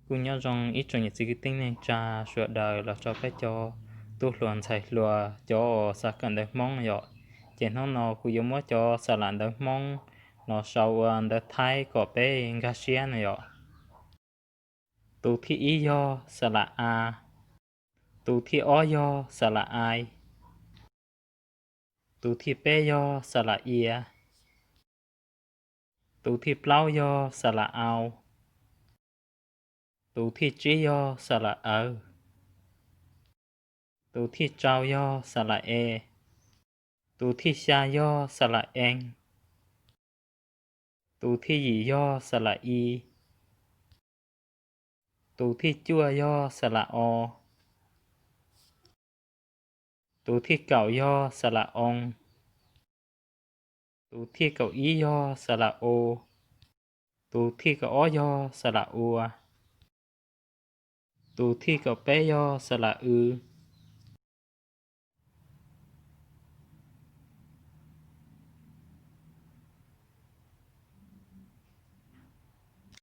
Kuj nyob zoo ib tsoom niam txiv kwv tij neej tsa sawv daws los rau peb cov tub hluas ntxhais hluas cov uas xav kawm ntawv Hmoob yom. Ces hnub no kuv yuav muab cov xa lam ntawv Hmoob los sau ua ntawv Thaib kom peb nkag siab no yom. Tus thib ib yog xa lam a. Tus thib ob yog xa lam ai. Tus thib peb yog xa lam ia. Tus thib plaub yog xa lam au. Tus thib tsib yog xa lam awv. Tus thib rau yog xa lam e. Tus thib xya yog xa lam ee. Tus thib yim yog xa lam i. Tus thib cuaj yog xa lam o. Tus thib kaum yog xa lam oo. Tus thib kaum ib yog xa lam u. Tus thib kaum ob yog xa lam ua. Tus thib kaum peb yog xa lam w.